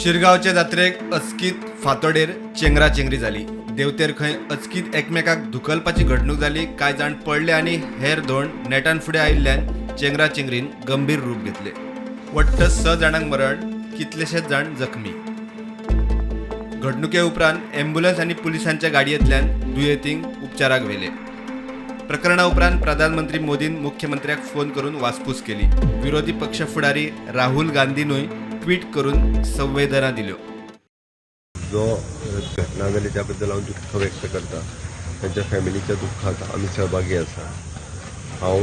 शिरगांवचे जात्रेक अचकीत फांतोडेर चेंगराचेंगरी जाली. देवतेर खंय अचकीत एकमेकाक धुकलपाची घडणूक जाली. कांय जाण पडले आनी हेर धोण नेटान फुडें आयिल्ल्यान चेंगराचेंगरीन गंभीर रूप घेतले. वट्ट 6 जाणांक मरण, कितलेशेच जाण जखमी. घडणुके उपरांत ॲम्ब्युलन्स आनी पुलिसांच्या गाडयेंतल्यान दुयेंतींक उपचाराक व्हेले. प्रकरणा उपरांत प्रधानमंत्री मोदीन मुख्यमंत्र्याक फोन करून वासपूस केली. विरोधी पक्ष फुडारी राहुल गांधीनूय ट्वीट करून संवेदना दिल्यो. जो घटना जाली त्या बद्दल हांव दुख्ख व्यक्त करता. तांच्या फॅमिलीच्या दुख्खात आमी सहभागी आसा. हांव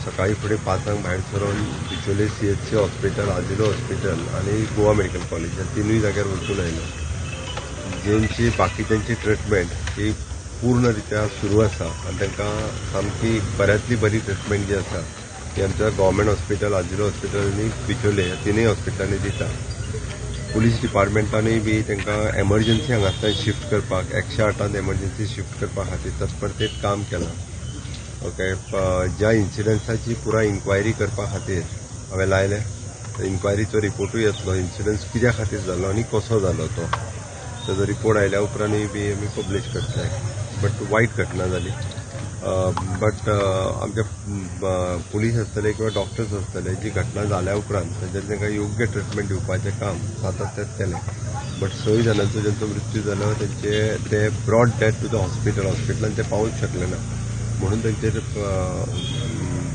सकाळी फुडें 5 भायर सरोन बिचोले सीएचसी हॉस्पिटल, आजिलो हॉस्पिटल आनी गोवा मेडिकल कॉलेज ह्या तिनूय जाग्यार वचून आयलो. जेंची बाकीच्यांची ट्रिटमेंट ही पूर्ण रित्या सुरू आसा आनी तांकां सामकी बऱ्यांतली बरी ट्रिटमेंट जी आसा ती आमच्या गव्हर्मेंट हॉस्पिटल, आजिलो हॉस्पिटल आनी बिचोले ह्या तिनूय हॉस्पिटलांनी दिता. पुलीस डिपार्टमेंटानूय बी तांकां एमर्जन्सी हांगासल्यान शिफ्ट करपाक, 108 एमर्जन्सी शिफ्ट करपा खातीर तत्परतेत काम केलां. ओके, ज्या इन्सिडन्साची पुराय इन्क्वायरी करपा खातीर हांवें लायलें. इन्क्वायरीचो रिपोर्टूय येतलो. इन्सिडन्स कित्या खातीर जालो आनी कसो जालो तो, ताजो रिपोर्ट आयल्या उपरांतूय बी आमी पब्लीश करतले. बट वायट घटना जाली. बट आमचे पुलीस आसतले किंवा डॉक्टर्स आसतले, जी घटना जाल्या उपरांत तांच्यानी तांकां योग्य ट्रिटमेंट दिवपाचें काम सातत्यात केलें. बट 6 जाणांचो ज्यांचो मृत्यू जालो, तेंचे ते brought dead to the hospital, हॉस्पिटलान ते पावूंक शकले ना, म्हणून तेंचेर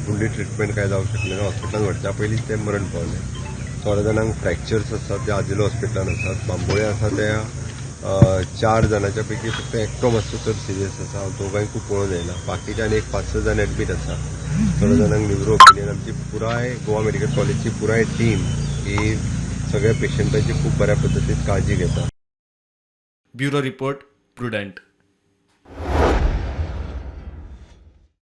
फुडली ट्रिटमेंट काय जावंक शकले ना. हॉस्पिटलान व्हरच्या पयलींच ते मरण पावले. थोड्या जाणांक फ्रॅक्चर्स आसात, ते आजिलो हॉस्पिटलान आसात. बांबोळे आसा ते चार जाणांच्या पैकी फक्त एकटो मातसो चड सिरियस आसा. हांव दोगांयकूय पळोवन येयला. बाकीचे आनी एक पांच स जाण एडमीट आसा. थोड्या जाणांक न्युरो ओपिनियन. आमची पुराय गोवा मेडिकल कॉलेजची पुराय टीम ही सगळ्या पेशंटाची खूब बऱ्या पद्दतीन काळजी घेता. Bureau report, prudent.